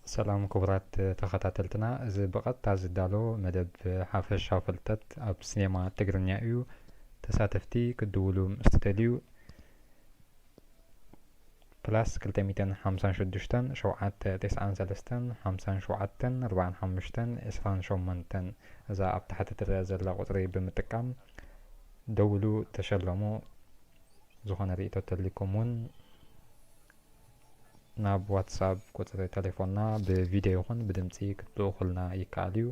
ሰላም ክቡራት ተኸታተልትና፣ እዚ ብቐጥታ ዝዳሎ መደብ ሓፈሻዊ ፍልጠት ኣብ ሲኔማ ትግርኛ እዩ። ተሳተፍቲ ክድውሉ ምስ ትደልዩ፣ ፕላስ ክልተ ሚእትን ሓምሳን ሽዱሽተን፣ ሸውዓተ ተስዓን ሰለስተን፣ ሓምሳን ሸውዓተን፣ ኣርባዓን ሓሙሽተን፣ ዕስራን ሸሞንተን፣ እዛ ኣብ ታሕቲ ትረአ ዘላ ቁጽሪ ብምጥቃም ደውሉ፣ ተሸለሙ። ዝኾነ ርእይቶ ተልይኩም እውን ናብ ዋትሳፕ ቁጽሪ ተሌፎንና ብቪድዮ ይኹን ብድምጺ ክትልእኹልና ይከኣል እዩ።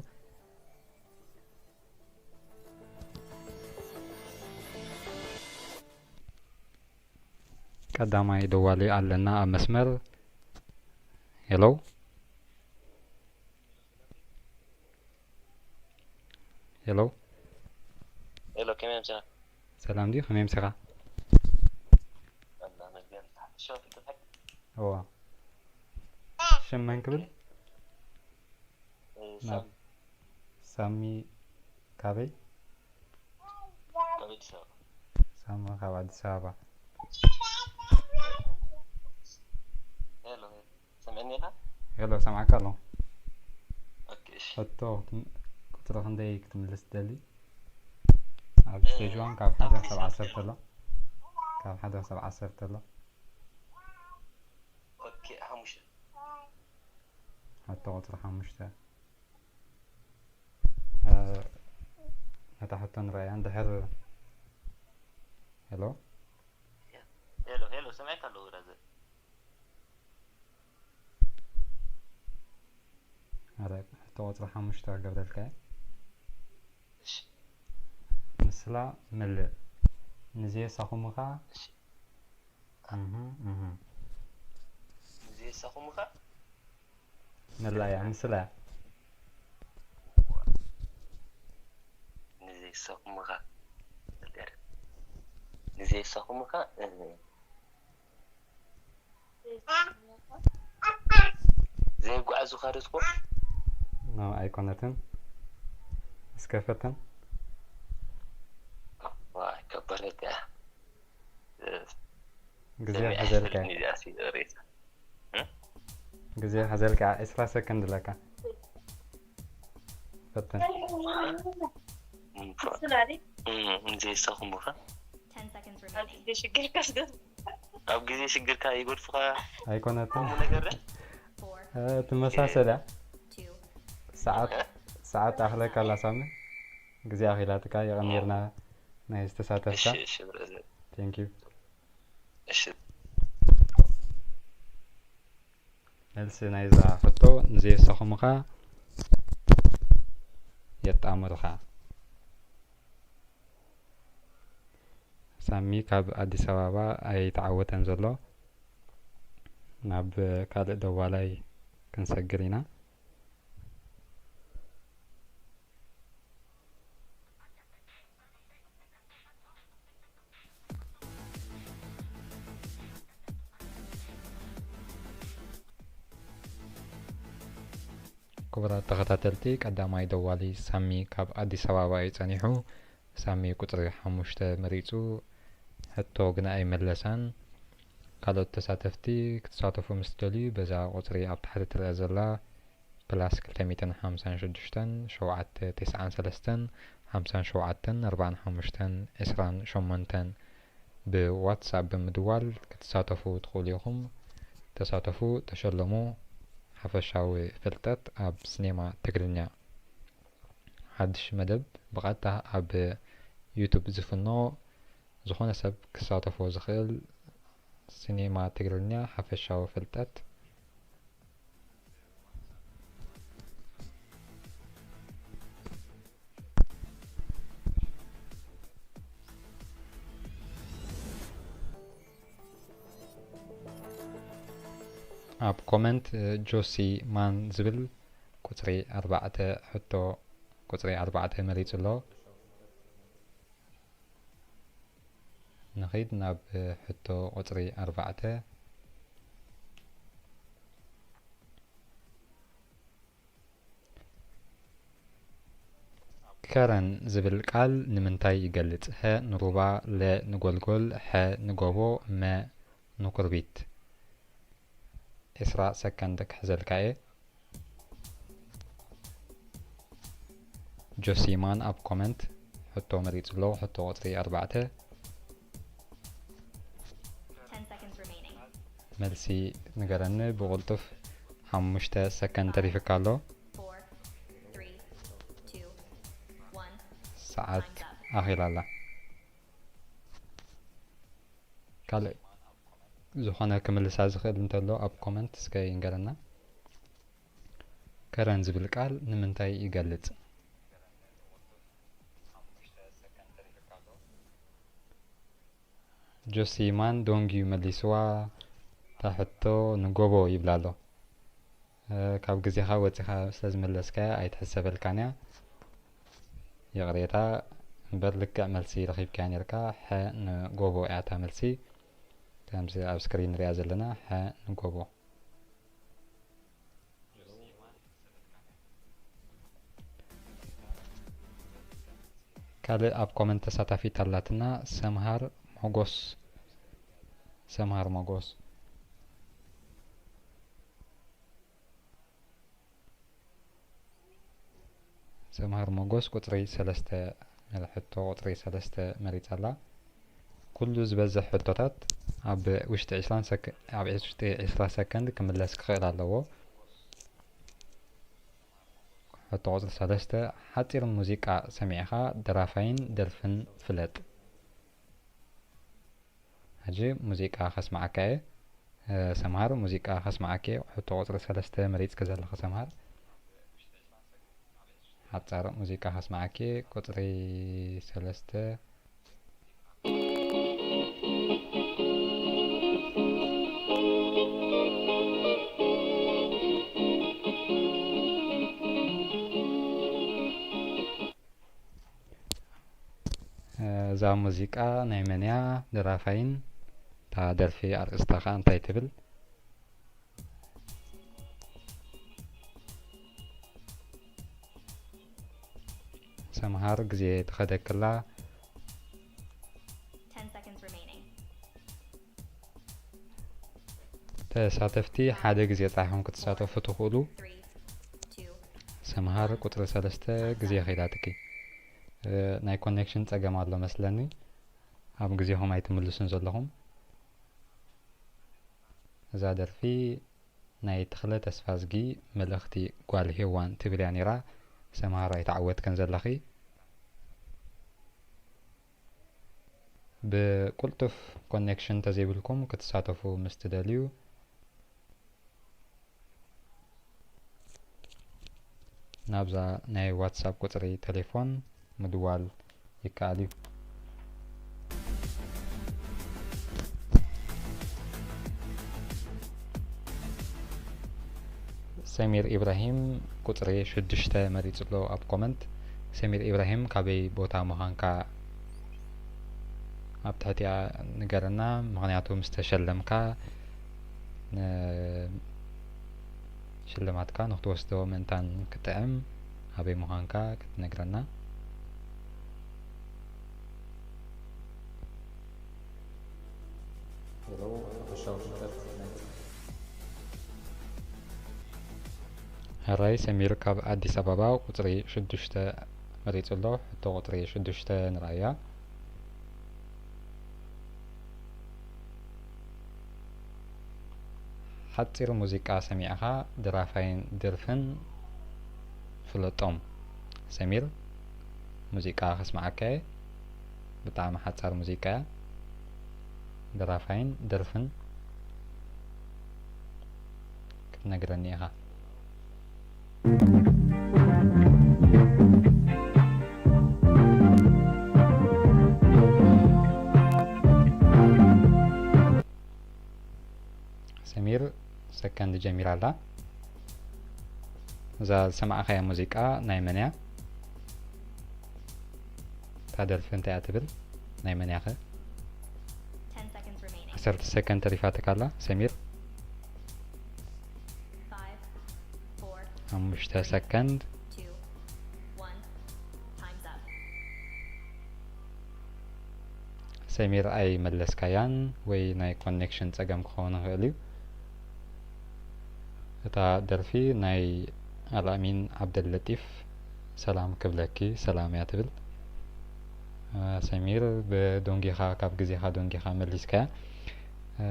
ቀዳማይ ደዋሊ ኣለና ኣብ መስመር። ሄሎ፣ ሄሎ። ሄሎ፣ ከመይ ኣምሲኻ? ሰላም ድዩ? ከመይ ኣምሲኻ? ኣላ መስገን። ሸው ፍልጠት። እዋ። ሽም መን ክብል? እ፣ ናብ ሳሚ። ሳሚ ካበይ? ካብ ኣዲስ ኣበባ። ሳሚ ካብ ኣዲስ ኣበባ። ሄሎ፣ ሄሎ። ሰምዕኒ ኢኻ? ሄሎ፣ ሰምዓካ ኣለኹ። ኦኬ፣ እሺ። ሕቶ ክትም-፣ ቁጽሪ ክንደይ ክትምልስ ትደሊ? ኣብ እ፣ ስቴጅ ዋን ካብ ሓደ ሓሙሽተ ክሳብ ዓሰርተ ኣሎ። ካብ ሓደ ክሳብ ዓሰርተ ኣሎ። ኦኬ፣ ሓሙሽተ። ሕቶ ቁጽሪ ሓሙሽተ። እ፣ ነታ ሕቶ ንረኣያ እንድሕር። ሄሎ? ሄሎ፣ ሄሎ፣ ሰሚዐካ ኣለኹ ብራዘር። ኣረ፣ ሕቶ ቁጽሪ ሓሙሽተ ክገብረልካ እየ። እሺ። ምስላ ምልእ። ንዘየሳኹምኻ። እሺ። እህ፣ እህ። ንዘየሳኹምኻ? መላእያ፣ ምስላ። ንዘየሳኹምኻ። ንዘየሳኹምኻ፣ እ፣ ዘይጓዓዙ ካደትኮ? ኖ፣ ኣይኮነትን። እስከ ፈትን። ዋይ፣ ከበደት እያ። ግዜ ሰሚዐ ሕዘልካ። ኣይፈልጥን እዚኣ ሲ ሬሳ። እ? ግዜ ሕዘልካ፣ ዕስራ ሰከንድ ኣለካ። ፈትን። እም፣ ፋ-፣ እም፣ ዘይሳኹም እኻ? Ten seconds remaining. ሽግር ከስደት። ኣብ ግዜ ሽግርካ ይጎድፉኻ? ኣይኮነትን። ከምኡ ነገር ዶ? Four, እ፣ ትመሳሰል እያ። Two. ሰዓት፣ ሰዓት ኣኽለካ ኣላ ሳሚ። ግዜ ኣኺላትካ፣ የቐንየልና ናይ ዝተሳተፍካ። እሺ፣ እሺ፣ ብራዘር። Thank you። እሺ። መልሲ ናይዛ ሕቶ፣ ንዘየሳኹምኻ የጣምሩኻ። ሳሚ ካብ ኣዲስ ኣበባ ኣይተዓወተን ዘሎ። ናብ ካልእ ደዋላይ ክንሰግር ኢና። ክቡራት ተኸታተልቲ፣ ቀዳማይ ደዋሊ ሳሚ ካብ ኣዲስ ኣበባ እዩ ጸኒሑ። ሳሚ ቁጽሪ ሓሙሽተ መሪጹ፣ ሕቶ ግና ኣይመለሳን። ካልኦት ተሳተፍቲ ክትሳተፉ ምስ ትደልዩ፣ በዛ ቁጽሪ ኣብ ታሕቲ ትረአ ዘላ ፕላስ ክልተ ሚእትን ሓምሳን ሽዱሽተን፣ ሸውዓተ ተስዓን ሰለስተን፣ ሓምሳን ሸውዓተን፣ ኣርባዓን ሓሙሽተን፣ ዕስራን ሸሞንተን ብዋትሳፕ ብምድዋል ክትሳተፉ ትኽእሉ ኢኹም። ተሳተፉ፣ ተሸለሙ። ሓፈሻዊ ፍልጠት ኣብ ሲኔማ ትግርኛ። ሓድሽ መደብ ብቐጥታ ኣብ ዩቱብ ዝፍኖ፣ ዝኾነ ሰብ ክሳተፎ ዝኽእል። ሲኔማ ትግርኛ ሓፈሻዊ ፍልጠት። ኣብ ኮመንት፣ እ፣ ጆሲ ማን ዝብል ቁጽሪ ኣርባዕተ ሕቶ፣ ቁጽሪ ኣርባዕተ መሪጹ ኣሎ። ንኺድ ናብ ሕቶ ቁጽሪ ኣርባዕተ። ከረን ዝብል ቃል ንምንታይ ይገልጽ? ሀ ንሩባ፣ ለ ንጎልጎል፣ ሐ ንጎቦ፣ መ ንኩርቢት። ዕስራ ሰከንድ ክሕዘልካ እየ። ጆሲማን ኣብ ኮመንት ሕቶ መሪጹ ኣሎ። ሕቶ ቁጽሪ ኣርባዕተ። Ten seconds remaining. መልሲ ንገረኒ ብቕልጡፍ። ሓሙሽተ ሰከንድ ተሪፍካ ኣሎ። Four, three, two, one. ሰዓት ኣኺላ ኣላ። ካልእ ዝኾነ ክምልሳ ዝኽእል እንተሎ ኣብ ኮመንት እስከ ይንገረና። ከረን ዝብል ቃል ንምንታይ ይገልጽ? ጆሲ ማን ዶንግ እዩ መሊስዋ። እታ ሕቶ ንጎቦ ይብላ ኣሎ። እ፣ ካብ ግዜኻ ወጺኻ ስለ ዝመለስካያ ኣይትሕሰበልካን እያ። ይቕሬታ እምበር ልክዕ መልሲ ረኺብካያ ነርካ። ሐ ንጎቦ እያ እታ መልሲ። ከምዚ ኣብ ስክሪን ንሪኣ ዘለና ሐ ንጎቦ። ካልእ ኣብ ኮመንት ተሳታፊት ኣላትና ሰምሃር ሞጎስ። ሰምሃር ሞጎስ። ሰምሃር ሞጎስ ቁጽሪ ሰለስተ፣ ሕቶ ቁጽሪ ሰለስተ መሪጻ ኣላ። ኩሉ ዝበዝሕ ሕቶታት ኣብ ውሽጢ ዕስራን ሰከ-፣ ኣብ ውሽጢ ዕስራ ሰከንድ ክምለስ ክኽእል ኣለዎ። ሕቶ ቁጽሪ ሰለስተ፣ ሓጺር ሙዚቃ ሰሚዕኻ ደራፋይን ደርፍን ፍለጥ። ሕጂ ሙዚቃ ከስምዓካ እየ። እ፣ ሰምሃር ሙዚቃ ከስምዓካ እየ። ሕቶ ቁጽሪ ሰለስተ መሪጽኪ ዘለኺ ሰምሃር። ሓጻር ሙዚቃ ከስምዓካ እየ። ቁጽሪ ሰለስተ። እዛ ሙዚቃ ናይ መን እያ? ደራፋይን እታ ደርፊ ኣርእስታ ከኣ እንታይ ትብል? ሰምሃር ግዜ ትኸደክላ። Ten seconds remaining. ተሳተፍቲ ሓደ ግዜ ጥራሕ ኢኹም ክትሳተፉ ትኽእሉ። Three, two, ሰምሃር ቁጽሪ ሰለስተ ግዜ ኸይዳትኪ። እ፣ ናይ ኮኔክሽን ጸገም ኣሎ መስለኒ። ኣብ ግዜኹም ኣይትምልሱን ዘለኹም። እዛ ደርፊ ናይ ተኽለ ተስፋዝጊ መልእኽቲ ጓል ሄዋን ትብል እያ ነይራ። ሰምሃር ኣይተዓወትክን ዘለኺ። ብቁልጡፍ ኮኔክሽን ተዘይብልኩም ክትሳተፉ ምስ ትደልዩ ናብዛ ናይ ዋትሳፕ ቁጽሪ ቴሌፎን ምድዋል ይከኣል እዩ። ሰሚር ኢብራሂም ቁጽሪ ሽዱሽተ መሪጹ ኣሎ ኣብ ኮመንት። ሰሚር ኢብራሂም ካበይ ቦታ ምዃንካ ኣብ ትሕቲኣ ንገረና፣ ምኽንያቱ ምስ ተሸለምካ ን-፣ ሽልማትካ ንክትወስዶ ምእንታን ክጥዕም ኣበይ ምዃንካ ክትነግረና። ሕራይ ሰሚር ካብ ኣዲስ ኣበባ ቁጽሪ ሽዱሽተ መሪጹ ኣሎ። ሕቶ ቁጽሪ ሽዱሽተ ንርኣያ። ሓጺር ሙዚቃ ሰሚዕኻ ደራፋይን ደርፍን ፍለጦም። ሰሚር፣ ሙዚቃ ከስምዓካ እየ። ብጣዕሚ ሓጻር ሙዚቃ እያ። ደራፋይን ደርፍን ክትነግረኒ ኢኻ። ሰሚር፣ ሰከንድ ጀሚራ ኣላ። እዛ ዝሰማዕኻያ ሙዚቃ ናይ መን እያ? እታ ደርፊ እንታይ እያ ትብል? ናይ መን እያ ኸ? Ten seconds remaining. ዓሰርተ ሰከንድ ተሪፋትካ ኣላ ሰሚር። Five, four, ሓሙሽተ ሰከንድ። two, one. Time's up. ሰሚር ኣይመለስካያን ወይ ናይ ኮኔክሽን ጸገም ክኸውን ይኽእል እዩ። እታ ደርፊ ናይ ኣልኣሚን ዓብደልለጢፍ ሰላም ክብለኪ፣ ሰላም እያ ትብል። እ፣ ሰሚር፣ ብደንጊኻ፣ ካብ ግዜኻ ደንጊኻ መሊስካያ። እ፣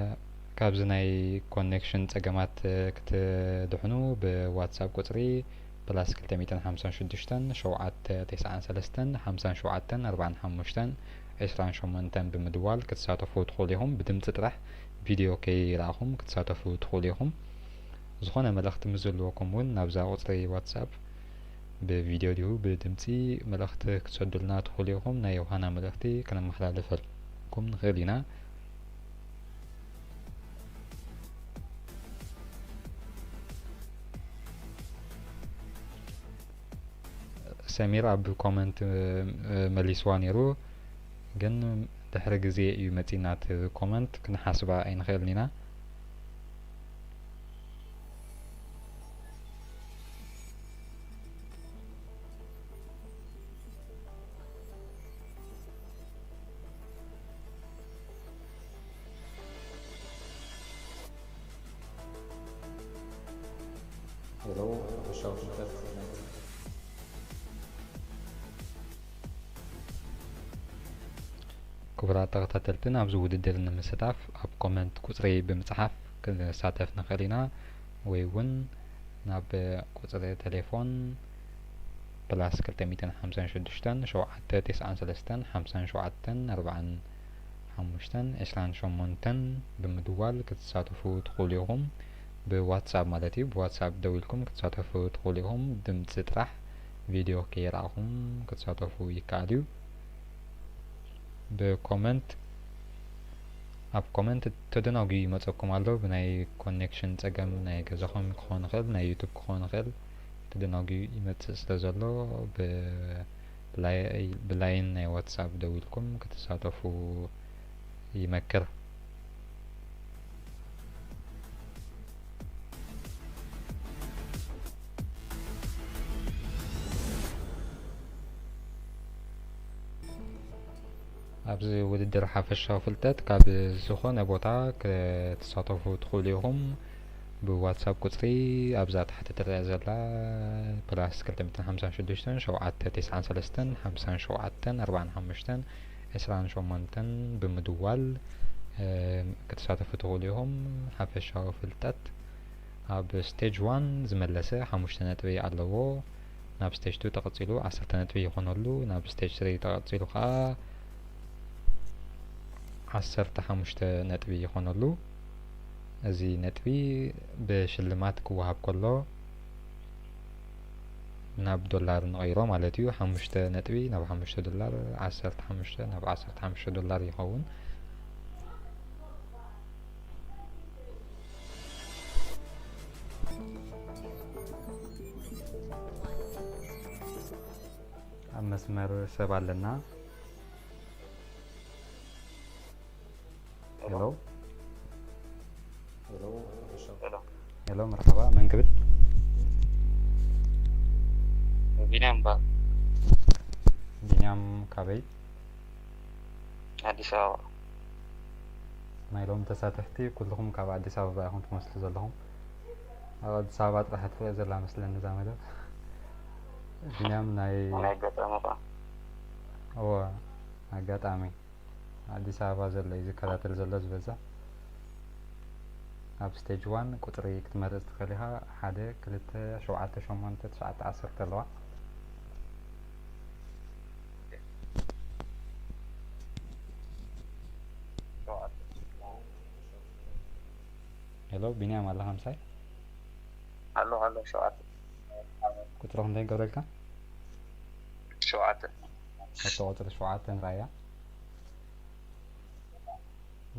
ካብዚ ናይ ኮኔክሽን ጸገማት፣ እ፣ ክትድሕኑ ብዋትሳፕ ቁጽሪ ፕላስ ክልተ ሚእትን ሓምሳን ሽዱሽተን ሸውዓተ ተስዓን ሰለስተን ሓምሳን ሸውዓተን ኣርባዓን ሓሙሽተን ዕስራን ሸሞንተን ብምድዋል ክትሳተፉ ትኽእሉ ኢኹም። ብድምጺ ጥራሕ፣ ቪድዮ ከይረኣኹም ክትሳተፉ ትኽእሉ ኢኹም። ዝኾነ መልእኽቲ ምስ ዘለወኩም እውን ናብዛ ቁጽሪ ዋትሳፕ ብቪድዮ ድዩ ብድምጺ መልእኽቲ ክትሰዱልና ትኽእሉ ኢኹም። ናይ ዮሃና መልእኽቲ ከነመሓላልፈልኩም ንኽእል ኢና። ሰሚር ኣብ ኮመንት፣ እ፣ እ፣ መሊስዋ ነይሩ፣ ግን ድሕሪ ግዜ እዩ መጺና እቲ ኮመንት፣ ክንሓስባ ኣይንኽእልን ኢና። ሄሎ፣ ሓፈሻዊ ፍልጠት። ክቡራት ተኸታተልቲ፣ ናብዚ ውድድር ንምስታፍ ኣብ ኮመንት ቁጽሪ ብምጽሓፍ ክንሳተፍ ንኽእል ኢና፣ ወይ እውን ናብ ቁጽሪ ቴሌፎን ፕላስ ክልተ ሚእትን ሓምሳን ሽዱሽተን ሸውዓተ ተስዓን ሰለስተን ሓምሳን ሸውዓተን ኣርባዓን ሓሙሽተን ዕስራን ሸሞንተን ብምድዋል ክትሳተፉ ትኽእሉ ኢኹም። ብዋትሳፕ ማለት እዩ። ብዋትሳፕ ደዊልኩም ክትሳተፉ ትኽእሉ ኢኹም። ድምጺ ጥራሕ፣ ቪድዮ ከይረኣኹም ክትሳተፉ ይከኣል እዩ። ብኮመንት፣ ኣብ ኮመንት ተደናጉዩ ይመጸኩም ኣሎ። ብናይ ኮኔክሽን ጸገም ናይ ገዛኹም ክኾን ይኽእል፣ ናይ ዩቱብ ክኾን ይኽእል። ተደናጉዩ ይመጽእ ስለ ዘሎ፣ ብ-፣ ብላይ-፣ ብላይን ናይ ዋትሳፕ ደዊልኩም ክትሳተፉ ይመክር። ኣብዚ ውድድር ሓፈሻዊ ፍልጠት ካብ ዝኾነ ቦታ ክትሳተፉ ትኽእሉ ኢኹም። ብዋትሳፕ ቁጽሪ ኣብዛ ታሕቲ ትርአ ዘላ ፕላስ ክልተ ሚእትን ሓምሳን ሽዱሽተን ሸውዓተ ተስዓን ሰለስተን ሓምሳን ሸውዓተን ኣርባዓን ሓሙሽተን ዕስራን ሸሞንተን ብምድዋል፣ እ፣ ክትሳተፉ ትኽእሉ ኢኹም። ሓፈሻዊ ፍልጠት ኣብ ስቴጅ ዋን ዝመለሰ ሓሙሽተ ነጥቢ ኣለዎ። ናብ ስቴጅ ቱ ተቐጺሉ ዓሰርተ ነጥቢ ይኾነሉ። ናብ ስቴጅ ስሪ ተቐጺሉ ኸኣ ዓሰርተ ሓሙሽተ ነጥቢ ይኾነሉ። እዚ ነጥቢ ብሽልማት ክወሃብ ከሎ ናብ ዶላር ንቐይሮ ማለት እዩ። ሓሙሽተ ነጥቢ ናብ ሓሙሽተ ዶላር፣ ዓሰርተ ሓሙሽተ ናብ ዓሰርተ ሓሙሽተ ዶላር ይኸውን። ኣብ መስመር ሰብ ኣለና። ሄሎ። ሄሎ። ሄሎ፣ መርሓባ፣ መን ክብል? ቢንያም እባ። ቢንያም ካበይ? ኣዲስ ኣበባ። ናይ ሎሚ ተሳተፍቲ ኩልኹም ካብ ኣዲስ ኣበባ ኢኹም ትመስሉ ዘለኹም። ኣብ ኣዲስ ኣበባ ጥራሕ ትሪኦ ዘላ መስለኒ እዛ መደብ። ቢንያም ናይ ናይ ኣጋጣሚ ኸዓ። እወ፣ ኣጋጣሚ። ኣዲስ ኣበባ ዘሎ እዩ ዝከታተል ዘሎ ዝበዝሕ። ኣብ ስቴጅ ዋን ቁጽሪ ክትመርጽ ትኽእል ኢኻ። ሓደ፣ ክልተ፣ ሸውዓተ፣ ሸሞንተ፣ ትሽዓተ፣ ዓሰርተ ኣለዋ። ሄሎ፣ ቢንያም ኣለኻ ምሳይ? ኣሎ፣ ኣሎ፣ ሸውዓተ። ቁጽሪ ክንደይ ገብረልካ? ሸውዓተ። ሕቶ ቁጽሪ ሸውዓተ ንርኣያ።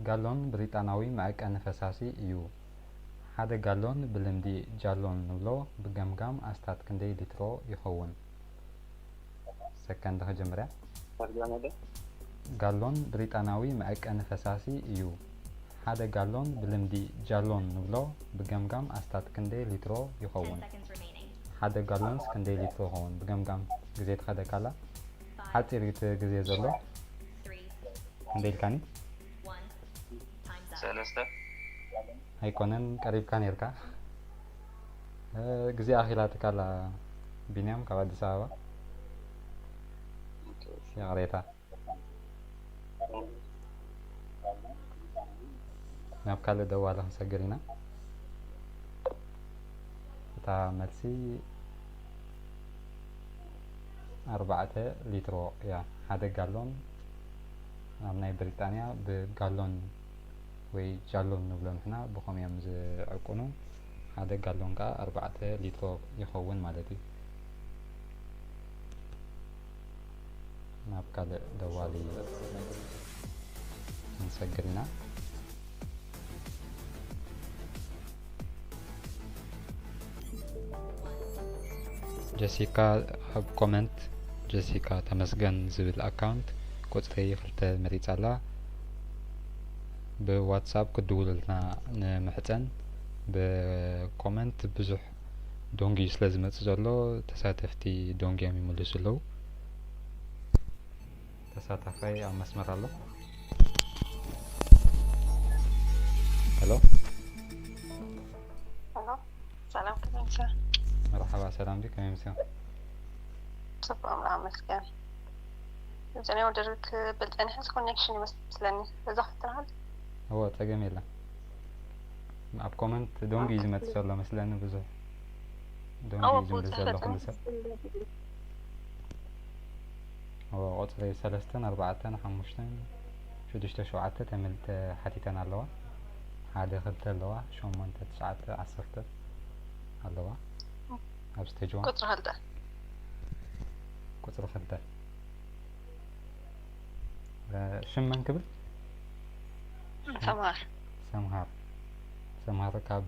ጋሎን ብሪጣናዊ መዐቀኒ ፈሳሲ እዩ። ሓደ ጋሎን ብልምዲ ጃሎን ንብሎ፣ ብገምጋም ኣስታት ክንደይ ሊትሮ ይኸውን? ሰከንድ ክጅምርያ። ጋሎን ብሪጣናዊ መዐቀኒ ፈሳሲ እዩ። ሓደ ጋሎን ብልምዲ ጃሎን ንብሎ፣ ብገምጋም ኣስታት ክንደይ ሊትሮ ይኸውን? ሓደ ጋሎንስ ክንደይ ሊትሮ ይኸውን? ብገምጋም ግዜ ትኸደካላ። ሓጺር እዩ እቲ ግዜ ዘሎ። ክንደይ ኢልካኒ? ሰለስተ። ኣይኮነን፣ ቀሪብካ ነይርካ። እ፣ ግዜ ኣኺላትካ ኣላ ቢንያም ካብ ኣዲስ ኣበባ። ይቕሬታ። ናብ ካልእ ደዋሊ ክንሰግር ኢና። እታ መልሲ ኣርባዕተ ሊትሮ እያ። ሓደ ጋሎን ኣብ ናይ ብሪጣንያ ብጋሎን ወይ ጃሎን ንብሎ ንሕና፣ ብኸም እዮም ዝዕቅኑ። ሓደ ጋሎን ከኣ ኣርባዕተ ሊትሮ ይኸውን ማለት እዩ። ናብ ካልእ ደዋሊ ክንሰግር ኢና። ጀሲካ ኣብ ኮመንት፣ ጀሲካ ተመስገን ዝብል ኣካውንት ቁጽሪ ክልተ መሪጻ ኣላ። ብዋትሳፕ ክድውሉልና ንምሕጸን። ብኮመንት ብዙሕ ዶንጊ ስለ ዝመጽእ ዘሎ፣ ተሳተፍቲ ዶንጊ እዮም ይምልሱ ኣለዉ። ተሳታፋይ ኣብ መስመር ኣሎ። ሄሎ። ሄሎ፣ ሰላም፣ ከመይ ምሰ? መርሓባ፣ ሰላም ድዩ? ከመይ ምሰ? ጽቡቕ፣ ኣምላኽ ይመስገን። እዚ ናይ ወደር ክብል ጸኒሐ፣ እዚ ኮኔክሽን ይመስለኒ። እዛ ክትረሃል? እዎ፣ ጸገም የለን። ኣብ ኮመንት ዶንጊ እዩ ዝመጽእ ዘሎ መስለኒ፣ ብዙሕ ዶንጊ እዎ፣ እዩ ዝምልስ ዘሎ ብውጽኢት ኩሉ ሰብ። እዎ፣ ቁጽሪ ሰለስተን ኣርባዕተን ሓሙሽተን ሽዱሽተ ሸውዓተ ተመልቲ ሓቲተን ኣለዋ። ሓደ ክልተ ኣለዋ፣ ሸሞንተ ትሽዓተ ዓሰርተ ኣለዋ። ኣብ ስቴጅ ዋን ቁጽሪ ክልተ። ቁጽሪ ክልተ። እ፣ ሽም መን ክብል? ሰምሃር። ሰምሃር። ሰምሃር ካብ፣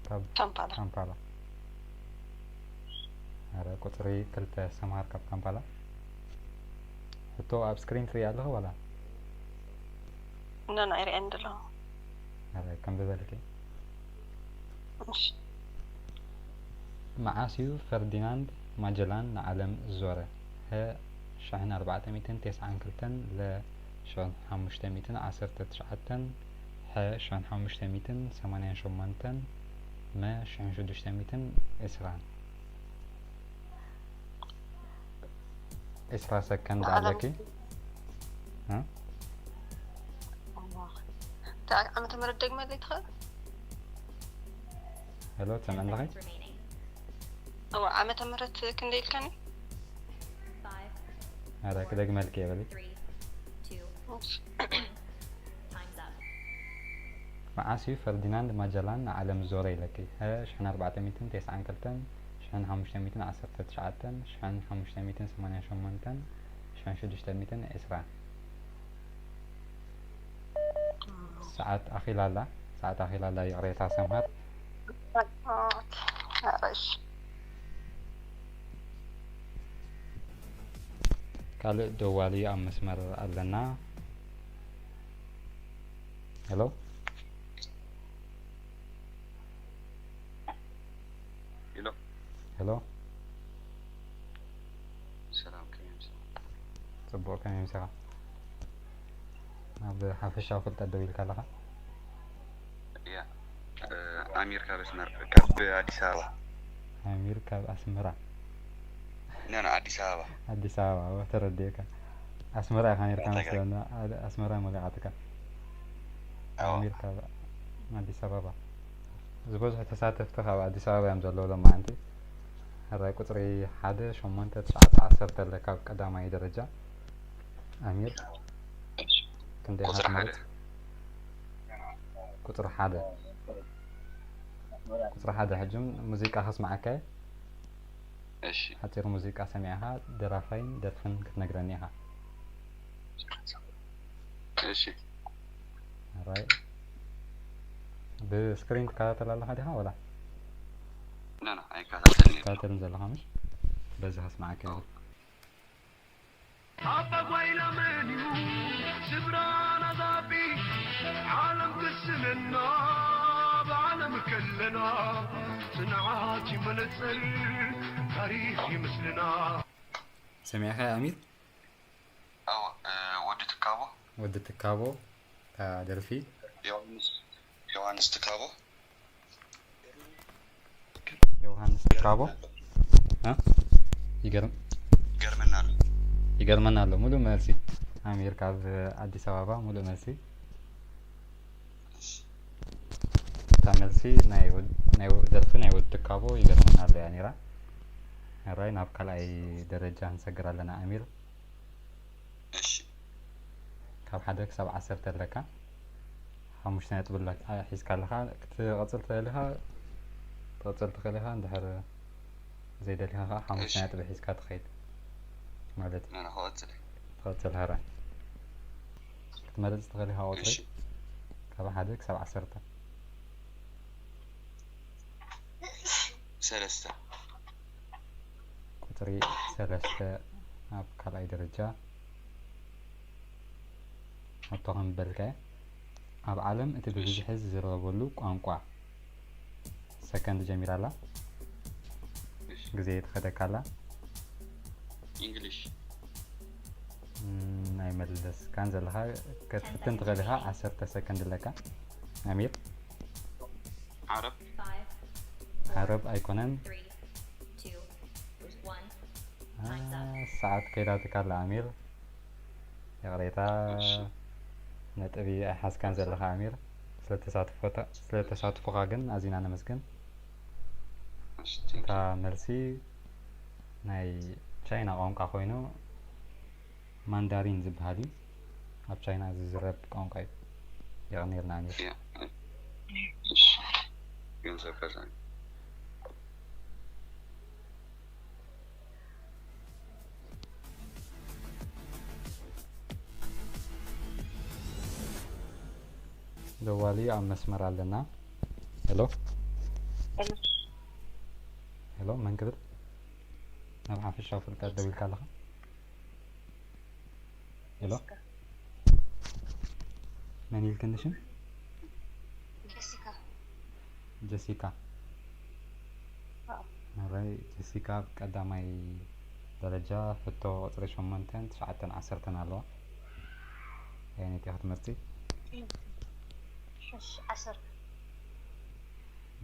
ካብ ካምፓላ። ካምፓላ። ኣረ፣ ቁጽሪ ክልተ ሰምሃር ካብ ካምፓላ። ሕቶ ኣብ ስክሪን ትርኢ ኣለኺ ዋላ? ኖ፣ ኖ፣ ኣይርእየን ዘለኹ። ኣረ፣ ከንብበልኪ። እሺ። መዓስ እዩ ፈርዲናንድ ማጀላን ንዓለም ዝዞረ? ሀ፣ ሽሕን ኣርባዕተ ሚእትን ተስዓን ክልተን፣ ለ፣ ሽሕን ሓሙሽተ ሚእትን ዓሰርተ ትሽዓተን፣ ሐ፣ ሽሕን ሓሙሽተ ሚእትን ሰማንያን ሸሞንተን፣ መ፣ ሽሕን ሽዱሽተ ሚእትን ዕስራን። ዕስራ ሰከንድ ኣለኪ። እ? እታ ዓመተ ምህረት ደግመለይ ትኽእል? ሄሎ፣ ትሰምዕኒ ኣለኺ? እዋ፣ ዓመተ ምህረት ክንደይ ኢልካኒ? ኧረ፣ ክደግመልኪ እየ በሊ። እሺ። መዓስ እዩ ፈርዲናንድ ማጀላን ንዓለም ዝዞረ ኢለኪ? ሀ፣ ሽሕን ኣርባዕተ ሚእትን ተስዓን ክልተን፣ ሽሕን ሓሙሽተ ሚእትን ዓሰርተ ትሽዓተን፣ ሽሕን ሓሙሽተ ሚእትን ሰማንያን ሸሞንተን፣ ሽሕን ሽዱሽተ ሚእትን ዕስራን። ሰዓት ኣኺላ ኣላ፣ ሰዓት ኣኺላ ኣላ፣ ይቕሬታ ሰምሃር። ኦኬ። እሺ። ካልእ ደዋሊ ኣብ መስመር ኣለና። ሄሎ። ሄሎ። ሄሎ። ሰላም፣ ከመይ ምሰ? ጽቡቕ፣ ከመይ ምሰኻ? ናብ ሓፈሻዊ ፍልጠት ደው ኢልካ ኣለኻ? ያ፣ እ፣ ኣሚር ካብ ኣስመራ፣ ካብ ኣዲስ ኣበባ። ኣሚር ካብ ኣስመራ። ኖ፣ ኖ፣ ኣዲስ ኣበባ። ኣዲስ ኣበባ፣ እወ፣ ተረዲእካ። ኣስመራ ኢኻ ነርካ ኣታ መስለና። ኣደ-፣ ኣስመራ ሞሊቓትካ። ኣዎ። ኣሚር ካብ ኣዲስ ኣበባ። ዝበዝሑ ተሳተፍቲ ካብ ኣዲስ ኣበባ እዮም ዘለዉ ሎማዓንቲ። ሕራይ ቁጽሪ ሓደ፣ ሸሞንተ፣ ትሽዓተ፣ ዓሰርተ ኣለካ ኣብ ቀዳማይ ደረጃ። ኣሚር፣ ክንደይ ኢኻ ቁጽሪ ሓደ። ትመርጽ? ቁጽሪ ሓደ። ቁጽሪ ሓደ። ሕጂ ሙዚቃ ከስምዓካ እየ። እሺ። ሓጺር ሙዚቃ ሰሚዕኻ ደራፋይን ደርፍን ክትነግረኒ ኢኻ። እሺ። ሕራይ። ብስክሪን ትከታተል ኣለኻ ዲኻ ወላ? ኖ፣ ኖ፣ ኣይከታተልን እየ። ትከታተልን ዘለኻ ምሽ? በዚ ከስምዓካ እየ። ኣባ ጓይላ መን እዩ ስብራና ዛቢ ዓለም ክስንና ብዓለም ከለና ጽንዓት እዩ መነጽር ታሪኽ እዩ ምስልና። ሰሚዕኻ ኣሚር? ኣዎ፣ እ፣ ወዲ ትካቦ። ወዲ ትካቦ፣ እታ ደርፊ። ዮሃንስ፣ ዮሃንስ ትካቦ። ዮሃንስ ትካቦ። እ? ይገርም። ገርመና ኣሎ። ይገርመና ኣሎ። ሙሉእ መልሲ፣ ኣሚር ካብ ኣዲስ ኣበባ፣ ሙሉእ መልሲ። እታ መልሲ ናይ ወድ-፣ ናይ ወ-፣ ደርፊ ናይ ወዲ ትካቦ ይገርመና ኣሎ እያ ነይራ። ሕራይ ናብ ካልኣይ ደረጃ ንሰግር ኣለና ኣሚር። እሺ። ካብ ሓደ ክሳብ ዓሰርተ ኣለካ። ሓሙሽተ ነጥቢ ኣላ-፣ አ፣ ሒዝካ ኣለኻ። ክትቐጽል ትኽእል ኢኻ፣ ክትቐጽል ትኽእል ኢኻ። እንድሕር ዘይደሊኻ ከኣ ሓሙሽተ እሺ። ነጥቢ ሒዝካ ትኸይድ ማለት እዩ። ኣነ ክቐጽል እየ። ትቐጽል፣ ሕራይ። ክትመርጽ ትኽእል ኢኻ ቁጽሪ እሺ። ካብ ሓደ ክሳብ ዓሰርተ። ሰለስተ። ቁጽሪ ሰለስተ ኣብ ካልኣይ ደረጃ። ኣቶ ከም በልካዮ፣ ኣብ ዓለም እቲ እሺ። ብብዝሒ ዝዝረበሉ ቋንቋ። ሰከንድ ጀሚራ ኣላ። እሺ። ግዜ ትኸደካ ኣላ። ኢንግሊሽ። እም፣ ኣይመለስካን ዘለኻ። ክትፍትን ትኽእል ኢኻ። ዓሰርተ ሰከንድ ኣለካ። ኣሚር። ዓረብ። ዓረብ ኣይኮነን። አ፣ ሰዓት ከይዳትካ ኣላ ኣሚር። ይቕሬታ፣ እሺ። ነጥቢ ኣይሓዝካን ዘለኻ ኣሚር። ስለ ተሳትፎታ-፣ ስለ ተሳትፎኻ ግን ኣዚና ነመስግን። እሺ፣ thank you። እታ መልሲ ናይ ቻይና ቋንቋ ኮይኑ ማንዳሪን ዝበሃል እዩ። ኣብ ቻይና ዝዝረብ ቋንቋ እዩ። የቐንየልና ኣሚር። ያ፣ እሺ። ገንዘብ ከዛኒ። ደዋሊ ኣብ መስመር ኣለና። ሄሎ። ሄሎ። ሄሎ፣ መን ክብል? ናብ ሓፈሻዊ ፍልጠት ደዊልካ ኣለኻ? ሄሎ። ጀሲካ። መን ኢልክኒ ሽም? ጀሲካ። ጀሲካ። ኣዎ። ሕራይ ጀሲካ፣ ኣብ ቀዳማይ ደረጃ ሕቶ ቁጽሪ ሸሞንተን ትሽዓተን ዓሰርተን ኣለዋ። ኣየነይቲ ኢኻ ትመርጺ? እሺ፣ ዓሰርተ።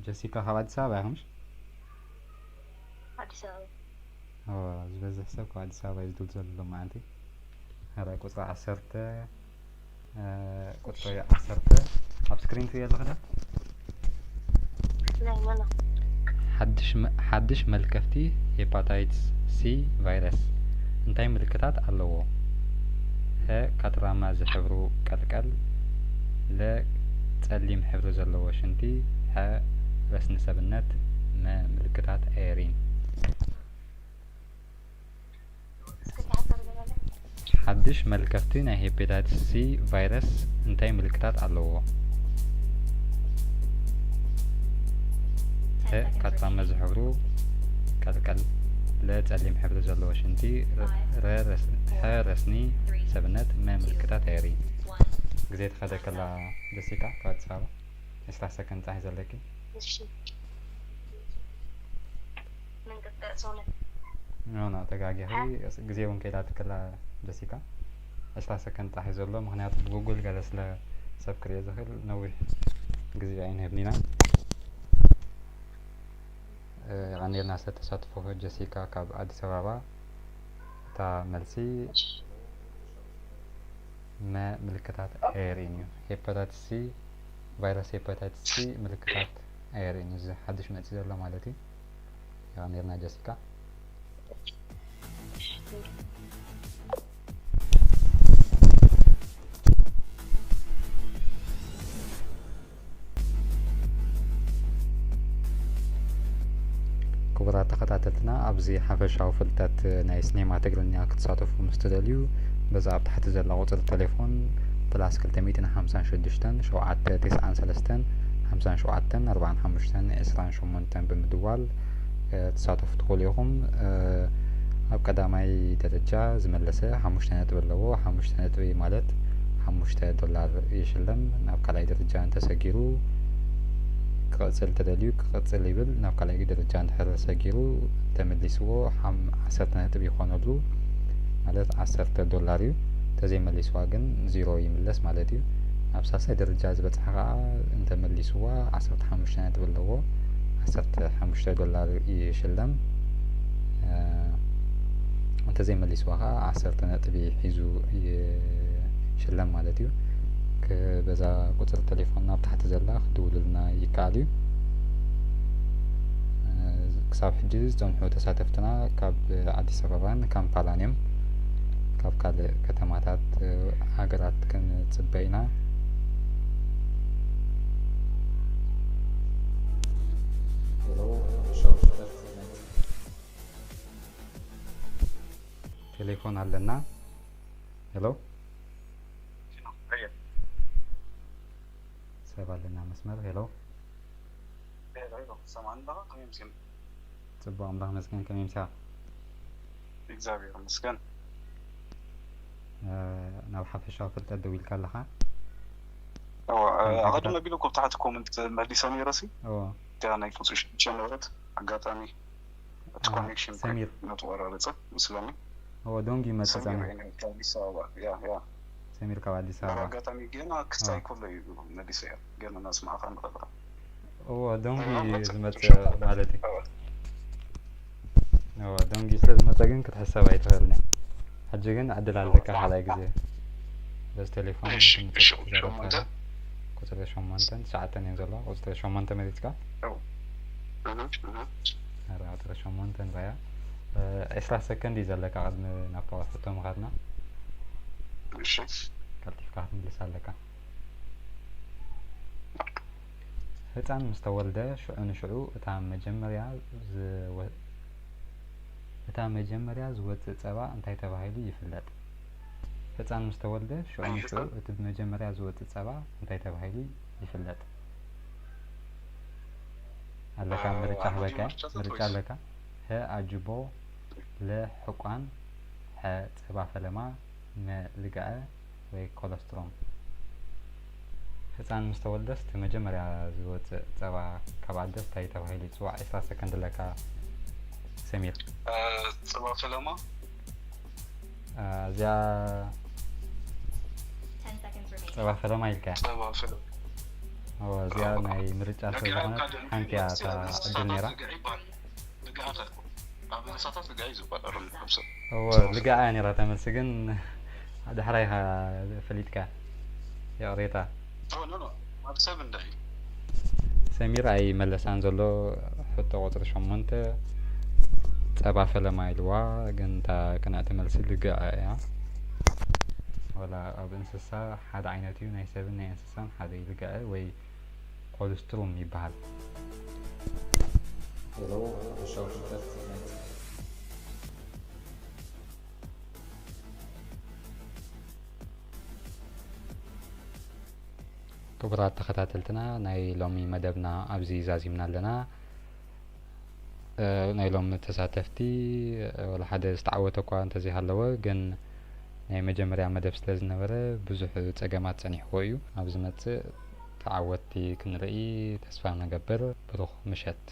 ጀሲካ ካብ ኣዲስ ኣበባ ኢኹምሽ? ኣዲስ ኣበባ። ኦ፣ ዝበዝሕ ሰብ ካብ ኣዲስ ኣበባ እዩ ዝድውል ዘሎ ሎማዓንቲ። ሕራይ ቁጽሪ ዓሰርተ፣ እ፣ ቁጽሪ ዓሰርተ ኣብ ስክሪን ትሪኦ ኣለኺ ዶ? ናይ መን? ሓድሽ መ-፣ ሓድሽ መልከፍቲ ሄፓታይትስ ሲ ቫይረስ እንታይ ምልክታት ኣለዎ? ሀ፣ ካትራማ ዝሕብሩ ቀልቀል፣ ለ፣ ጸሊም ሕብሪ ዘለዎ ሽንቲ፣ ሐ፣ ረስኒ ሰብነት፣ መ፣ ምልክታት ኣየሪን። እስከ ተሓተር ገለ። ሓድሽ መልከፍቲ ናይ ሄፓታይትስ ሲ ቫይረስ እንታይ ምልክታት ኣለዎ? ሀ፣ ካትራመ ዝሕብሩ ቀልቀል፣ ለ፣ ጸሊም ሕብሪ ዘለዎ ሽንቲ፣ ረ፣ ረ፣ ረስ-፣ ሐ፣ ረስኒ ሰብነት፣ መ፣ ምልክታት ኣየርኢ። ግዜ ተኸደ ከላ ጀሲካ ካብ ኣዲስ ኣበባ። ዕስራ ሰከንድ ጥራሕ እዩ ዘለኪ። እሺ። ምንቅጥቅጥ ሰውነት። ኖ፣ ኖ፣ ተጋጊኺ። አ? ግዜ እውን ከይዳ ትክላ ጀሲካ። ዕስራ ሰከንድ ጥራሕ እዩ ዘሎ፣ ምኽንያቱ ብጉጉል ገለ ስለ ሰብ ክሪኦ ዝኽእል ነዊሕ ግዜ ኣይንህብን ኢና። እ፣ የቐንየልና ስለ ተሳትፎ ጀሲካ ካብ ኣዲስ ኣበባ። እታ መልሲ መ፣ ምልክታት ኣየርእን እዩ። ሄፓታይትስ ሲ፣ ቫይረስ ሄፓታይትስ ሲ ምልክታት ኣየርእን እዩ። እዚ ሓድሽ መፂ ዘሎ ማለት እዩ። የቐንየልና ጀሲካ። ክቡራት ተኸታተልትና፣ ኣብዚ ሓፈሻዊ ፍልጠት ናይ ሲኔማ ትግርኛ ክትሳተፉ ምስ ትደልዩ፣ በዛ ኣብ ታሕቲ ዘላ ቁጽሪ ቴሌፎን ፕላስ ክልተ ሚእትን ሓምሳን ሽዱሽተን፣ ሸውዓተ ተስዓን ሰለስተን፣ ሓምሳን ሸውዓተን፣ ኣርባዓን ሓሙሽተን፣ ዕስራን ሸሞንተን ብምድዋል፣ እ፣ ትሳተፉ ትኽእሉ ኢኹም። እ፣ ኣብ ቀዳማይ ደረጃ ዝመለሰ ሓሙሽተ ነጥቢ ኣለዎ። ሓሙሽተ ነጥቢ ማለት ሓሙሽተ ዶላር ይሽለም። ናብ ካልኣይ ደረጃ እንተሰጊሩ ክቕጽል ተደልዩ ክቕጽል ይብል። ናብ ካልኣይ ደረጃ እንድሕር ሰጊሩ እንተመሊስዎ ሓም-፣ ዓሰርተ ነጥቢ ይኾነሉ፣ ማለት ዓሰርተ ዶላር እዩ። እንተዘይመሊስዋ ግን ዚሮ ይምለስ ማለት እዩ። ኣብ ሳልሳይ ደረጃ ዝበጽሐ ኸኣ እንተመሊስዋ ዓሰርተ ሓሙሽተ ነጥቢ ኣለዎ። ዓሰርተ ሓሙሽተ ዶላር ይሽለም። እ፣ እንተዘይመሊስዋ ከዓ ዓሰርተ ነጥቢ ሒዙ ይሽለም ማለት እዩ። ክ-፣ በዛ ቁፅሪ ቴሌፎን ኣብ ታሕቲ ዘላ ክትድውሉልና ይከኣል እዩ። እ፣ ክሳብ ሕጂ ዝፀንሑ ተሳተፍትና ካብ ኣዲስ ኣበባን ካምፓላን እዮም። ካብ ካልእ ከተማታት፣ እ፣ ሃገራት ክንፅበ ኢና። ቴሌፎን ኣለና። ሄሎ፣ ሰብ ኣለና መስመር። ሄሎ፣ ሄሎ፣ ሄሎ፣ ሰማዕኒ ኣለኻ? ከመይ ኣምሲኻ? ጽቡቕ፣ ኣምላኽ ይመስገን። ከመይ ኣምሲኻ? እግዚኣብሔር ይመስገን። እ፣ ናብ ሓፈሻዊ ፍልጠት ደዊልካ ኣለኻ? እወ፣ እ፣ ከም ኣቐድም ሓገዛ- ኣቢሉ እኮ ብታሕቲ ኮመንት መሊሰ ነይረ ሲ። እወ። እቲኣ ናይ ቁጽሪ ሽዱሽተ ነበረት፣ ኣጋጣሚ እቲ ኣሃ፣ ኮኔክሽን ሰሚር። እናተቆራረጸ መስለኒ። እወ፣ ዶንጊ ይመጽእ ሰሚር ጸኒሑ። እየ ካብ ኣዲስ ኣበባ። ያ፣ ያ። ሰሚር ካብ ኣዲስ ኣበባ። ኣጋጣሚ ገና ክስታይ እወ። ከሎ እዩ መሊሰያ። ገና እናስማዕካ ንኸብራ። እወ፣ ዶንጊ እወ፣ እዩ መጽእ ዝመጽእ ሽዑ ማለት እዩ። እወ። እወ፣ ዶንጊ ስለ ዝመጸ ግን ክትሕሰብ ኣይትኽእልን እያ። ሕጂ ግን ዕድል ኣለካ እወ። ካልኣይ ግዜ። በዚ ቴሌፎን እሺ፣ ክንጽብ እሺ፣ ትዛረብ ቁጽሪ ሸሞንተ። ትኽእል። ቁጽሪ ሸሞንተን ትሽዓተን እየን ዘለዋ። ቁጽሪ ሸሞንተ መሪጽካ? እወ። እህ፣ እህ። ኣረ፣ ቁጽሪ ሸሞንተ ንርኣያ። እ፣ ዕስራ ሰከንድ እዩ ዘለካ ቅድሚ ናብታ ሕቶ ምኻድና። እሺ። ቀልጢፍካ ክትምልስ ኣለካ። ህጻን ምስ ተወልደ ሽዑ ንሽዑ እታ መጀመርያ ዝወ-፣ እታ መጀመርያ ዝወጽእ ጸባ እንታይ ተባሂሉ ይፍለጥ? ህጻን ምስ ተወልደ ሽዑ ናይ ንሽዑ ህጻን? እቲ መጀመርያ ዝወጽእ ጸባ እንታይ ተባሂሉ ይፍለጥ? ኣለካ እ፣ ምርጫ ኣነ ህበካ፣ ምርጫ ምርጫ ተጠቂሱ። ኣለካ። ሀ ኣጅቦ፣ ለ ሕቋን፣ ሐ ጸባ ፈለማ፣ መ ልግዐ ወይ ኮለስትሮም። ህጻን ምስ ተወልደስ እቲ መጀመርያ ዝወጽእ ጸባ ካብ ኣደስ እንታይ ተባሂሉ ይጽዋዕ? ዕስራ ሰከንድ ኣለካ ሰሚር። እ፣ ጸባ ፈለማ። እ፣ እዚኣ ጸባ ፈለማ ኢልካ። ጸባ ፈለማ። እወ፣ እዚኣ እወ። ናይ ምርጫ ስለ ልግዐ ዝኾነት እኳ ደንቢ ሓንቲ እያ ዩኒቨርሲቲ እታ ኣብ ዕድል እንስሳታት ነይራ። ልግዐ ይበሃል። ልግዐ እኮ። ኣብ እንስሳታት ልግዐ እዩ ዝበሃል፣ ኣብ ሰብ። እወ፣ ልግዐ እያ ነይራ እታ መልሲ፣ ግን ዳሕራይ ኢኻ ፈሊጥካ። ይቕሬታ። ኦ፣ ኖ፣ ኖ። ኣብ ሰብ እንታይ እዩ? ሰሚር ኣይመለሳን ዘሎ። ሕቶ ቁጽሪ ሸሞንተ ጸባ ፈለማ ኢልዋ፣ ግን እታ ቅንዕቲ መልሲ ልግዐ እያ። ወላ ኣብ እንስሳ ሓደ ዓይነት እዩ፣ ናይ ሰብን ናይ እንስሳን ሓደ እዩ። ልግዐ ወይ ኮልስትሩም ይበሃል። ሄሎ፣ ሻው ሽተት። ክቡራት ተኸታተልትና፣ ናይ ሎሚ መደብና ኣብዚ ዛዚምና ኣለና። እ፣ ናይ ሎሚ ተሳተፍቲ፣ እ፣ ወላ ሓደ ዝተዓወተ እኳ እንተዘይሃለወ፣ ግን ናይ መጀመርያ መደብ ስለ ዝነበረ ብዙሕ ጸገማት ጸኒሕዎ እዩ። ኣብ ዝመጽእ ተዓወትቲ ክንርኢ ተስፋ ንገብር። ብሩኽ ምሸት።